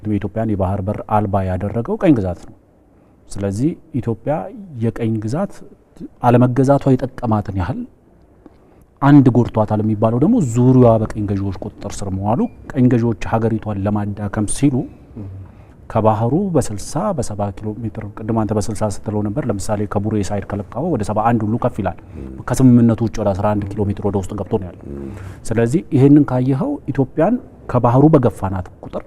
የኢትዮጵያን የባህር በር አልባ ያደረገው ቀኝ ግዛት ነው። ስለዚህ ኢትዮጵያ የቀኝ ግዛት አለመገዛቷ የጠቀማትን ያህል አንድ ጎድቷታል የሚባለው ደግሞ ዙሪያዋ በቀኝ ገዢዎች ቁጥጥር ስር መዋሉ፣ ቀኝ ገዢዎች ሀገሪቷን ለማዳከም ሲሉ ከባህሩ በ60 በ70 ኪሎ ሜትር፣ ቅድም አንተ በ60 ስትለው ነበር። ለምሳሌ ከቡሬ side ከለካው ወደ 71 ሁሉ ከፍ ይላል። ከስምምነቱ ውጭ ወደ 11 ኪሎ ሜትር ወደ ውስጥ ገብቶ ነው ያለው። ስለዚህ ይህንን ካየኸው ኢትዮጵያን ከባህሩ በገፋናት ቁጥር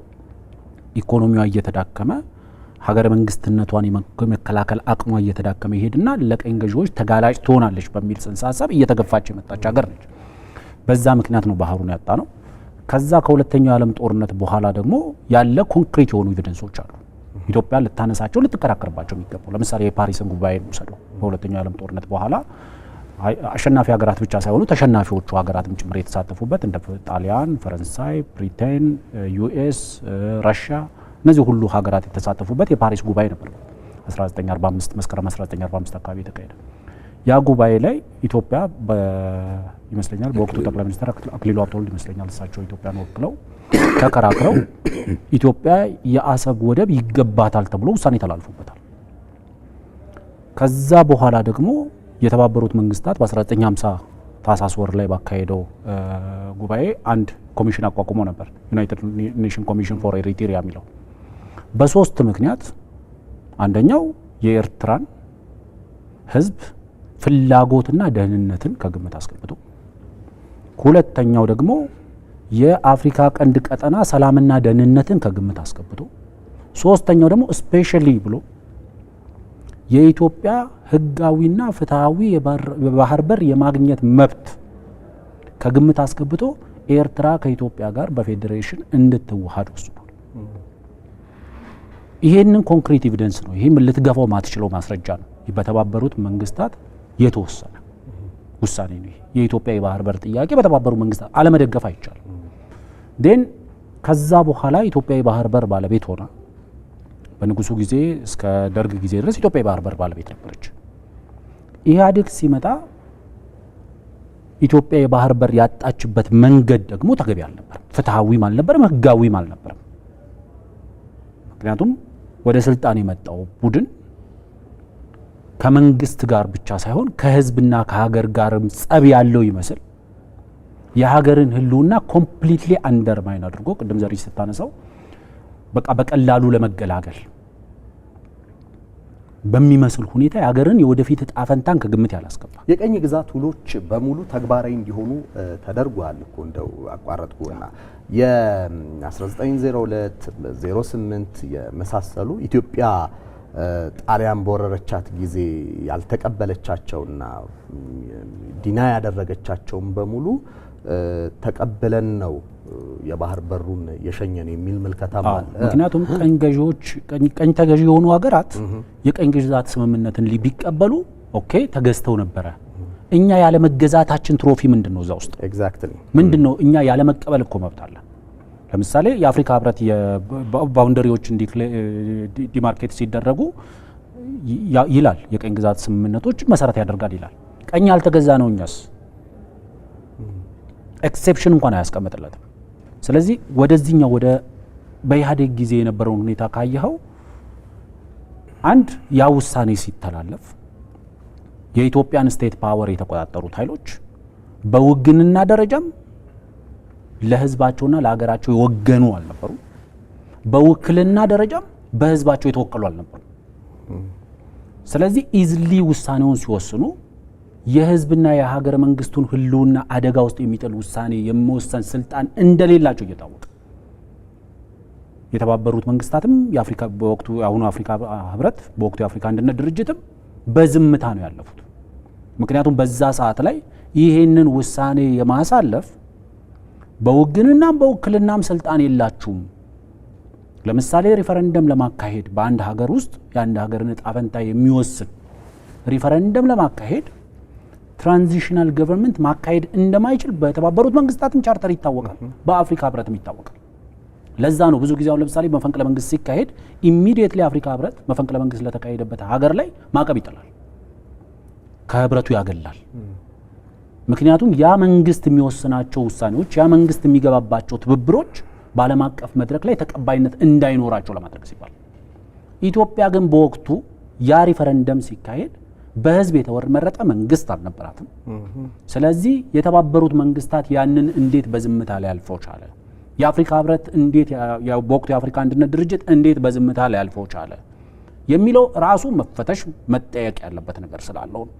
ኢኮኖሚዋ እየተዳከመ፣ ሀገረ መንግስትነቷን የመከላከል አቅሟ እየተዳከመ ይሄድና ለቀኝ ገዢዎች ተጋላጭ ትሆናለች በሚል ጽንሰ ሀሳብ እየተገፋች የመጣች ሀገር ነች። በዛ ምክንያት ነው ባህሩን ያጣነው። ከዛ ከሁለተኛው የዓለም ጦርነት በኋላ ደግሞ ያለ ኮንክሪት የሆኑ evidence ኦች አሉ ኢትዮጵያ ልታነሳቸው ልትከራከርባቸው የሚገባው። ለምሳሌ የፓሪስን ጉባኤ ውሰደው። በሁለተኛው የዓለም ጦርነት በኋላ አሸናፊ ሀገራት ብቻ ሳይሆኑ ተሸናፊዎቹ ሀገራትም ጭምር የተሳተፉበት፣ እንደ ጣሊያን፣ ፈረንሳይ፣ ብሪቴን፣ ዩኤስ፣ ረሽያ፣ እነዚህ ሁሉ ሀገራት የተሳተፉበት የፓሪስ ጉባኤ ነበር። 1945 መስከረም 1945 አካባቢ የተካሄደ ያ ጉባኤ ላይ ኢትዮጵያ ይመስለኛል በወቅቱ ጠቅላይ ሚኒስትር አክሊሉ ሀብተወልድ ይመስለኛል፣ እሳቸው ኢትዮጵያን ወክለው ተከራክረው ኢትዮጵያ የአሰብ ወደብ ይገባታል ተብሎ ውሳኔ ተላልፎበታል። ከዛ በኋላ ደግሞ የተባበሩት መንግስታት በ1950 ታህሳስ ወር ላይ ባካሄደው ጉባኤ አንድ ኮሚሽን አቋቁሞ ነበር፣ United Nation Commission for Eritrea የሚለው። በሶስት ምክንያት፣ አንደኛው የኤርትራን ሕዝብ ፍላጎትና ደህንነትን ከግምት አስገብቶ፣ ሁለተኛው ደግሞ የአፍሪካ ቀንድ ቀጠና ሰላምና ደህንነትን ከግምት አስገብቶ፣ ሶስተኛው ደግሞ specially ብሎ የኢትዮጵያ ህጋዊና ፍትሐዊ የባህር በር የማግኘት መብት ከግምት አስገብቶ ኤርትራ ከኢትዮጵያ ጋር በፌዴሬሽን እንድትዋሃድ ወስኗል። ይሄንን concrete evidence ነው። ይህም ልትገፋው ማትችለው ማስረጃ ነው። በተባበሩት መንግስታት የተወሰነ ውሳኔ ነው። ይሄ የኢትዮጵያ የባህር በር ጥያቄ በተባበሩት መንግስታት አለመደገፍ አይቻልም። Then ከዛ በኋላ ኢትዮጵያ የባህር በር ባለቤት ሆና በንጉሱ ጊዜ እስከ ደርግ ጊዜ ድረስ ኢትዮጵያ የባህር በር ባለቤት ነበረች። ኢህአዴግ ሲመጣ ኢትዮጵያ የባህር በር ያጣችበት መንገድ ደግሞ ተገቢ አልነበረም፣ ፍትሐዊም አልነበረም፣ ህጋዊም አልነበረም። ምክንያቱም ወደ ስልጣን የመጣው ቡድን ከመንግስት ጋር ብቻ ሳይሆን ከህዝብና ከሀገር ጋርም ጸብ ያለው ይመስል የሀገርን ህልውና completely undermine አድርጎ፣ ቅድም ዘሪ ስታነሳው በቃ በቀላሉ ለመገላገል በሚመስል ሁኔታ የሀገርን የወደፊት እጣ ፈንታን ከግምት ያላስገባ የቀኝ ግዛት ውሎች በሙሉ ተግባራዊ እንዲሆኑ ተደርጓል እኮ። እንደው አቋረጥኩና የ1902፣ 08 የመሳሰሉ ኢትዮጵያ ጣሊያን በወረረቻት ጊዜ ያልተቀበለቻቸውና deny ያደረገቻቸውን በሙሉ ተቀብለን ነው የባህር በሩን የሸኘን የሚል ምልከታም አለ። ምክንያቱም ቀኝ ገዢዎች፣ ቀኝ ተገዢ የሆኑ ሀገራት የቀኝ ግዛት ስምምነትን ቢቀበሉ okay ተገዝተው ነበረ። እኛ ያለመገዛታችን trophy ምንድን ነው? እዛ ውስጥ ምንድን ነው? እኛ ያለመቀበል እኮ መብት አለን። ለምሳሌ የአፍሪካ ህብረት የ boundary ዎች demarcate ሲደረጉ ይላል፣ የቀኝ ግዛት ስምምነቶች መሰረት ያደርጋል ይላል። ቀኝ ያልተገዛ ነው እኛስ exception እንኳን አያስቀምጥለትም። ስለዚህ ወደዚህኛው ወደ በኢህአዴግ ጊዜ የነበረውን ሁኔታ ካየኸው፣ አንድ ያ ውሳኔ ሲተላለፍ የኢትዮጵያን state power የተቆጣጠሩት ኃይሎች በውግንና ደረጃም ለህዝባቸውና ለሀገራቸው የወገኑ አልነበሩም። በውክልና ደረጃም በህዝባቸው የተወከሉ አልነበሩም። ስለዚህ easily ውሳኔውን ሲወስኑ የህዝብና የሀገረ መንግስቱን ህልውና አደጋ ውስጥ የሚጥል ውሳኔ የመወሰን ስልጣን እንደሌላቸው እየታወቀ የተባበሩት መንግስታትም የአፍሪካ በወቅቱ የአሁኑ አፍሪካ ህብረት፣ በወቅቱ የአፍሪካ አንድነት ድርጅትም በዝምታ ነው ያለፉት። ምክንያቱም በዛ ሰዓት ላይ ይሄንን ውሳኔ የማሳለፍ በውግንናም በውክልናም ስልጣን የላችሁም። ለምሳሌ ሪፈረንደም ለማካሄድ፣ በአንድ ሀገር ውስጥ የአንድ ሀገርን ዕጣ ፈንታ የሚወስን ሪፈረንደም ለማካሄድ transitional government ማካሄድ እንደማይችል በተባበሩት መንግስታትም ቻርተር ይታወቃል፣ በአፍሪካ ህብረትም ይታወቃል። ለዛ ነው ብዙ ጊዜ አሁን ለምሳሌ መፈንቅለ መንግስት ሲካሄድ immediately አፍሪካ ህብረት መፈንቅለ መንግስት ለተካሄደበት ሀገር ላይ ማዕቀብ ይጥላል፣ ከህብረቱ ያገላል። ምክንያቱም ያ መንግስት የሚወስናቸው ውሳኔዎች፣ ያ መንግስት የሚገባባቸው ትብብሮች በዓለም አቀፍ መድረክ ላይ ተቀባይነት እንዳይኖራቸው ለማድረግ ሲባል። ኢትዮጵያ ግን በወቅቱ ያ ሪፈረንደም ሲካሄድ በህዝብ የተመረጠ መንግስት አልነበራትም። ስለዚህ የተባበሩት መንግስታት ያንን እንዴት በዝምታ ሊያልፈው ቻለ? የአፍሪካ ህብረት እንዴት፣ በወቅቱ የአፍሪካ አንድነት ድርጅት እንዴት በዝምታ ሊያልፈው ቻለ የሚለው ራሱ መፈተሽ መጠየቅ ያለበት ነገር ስላለው ነው።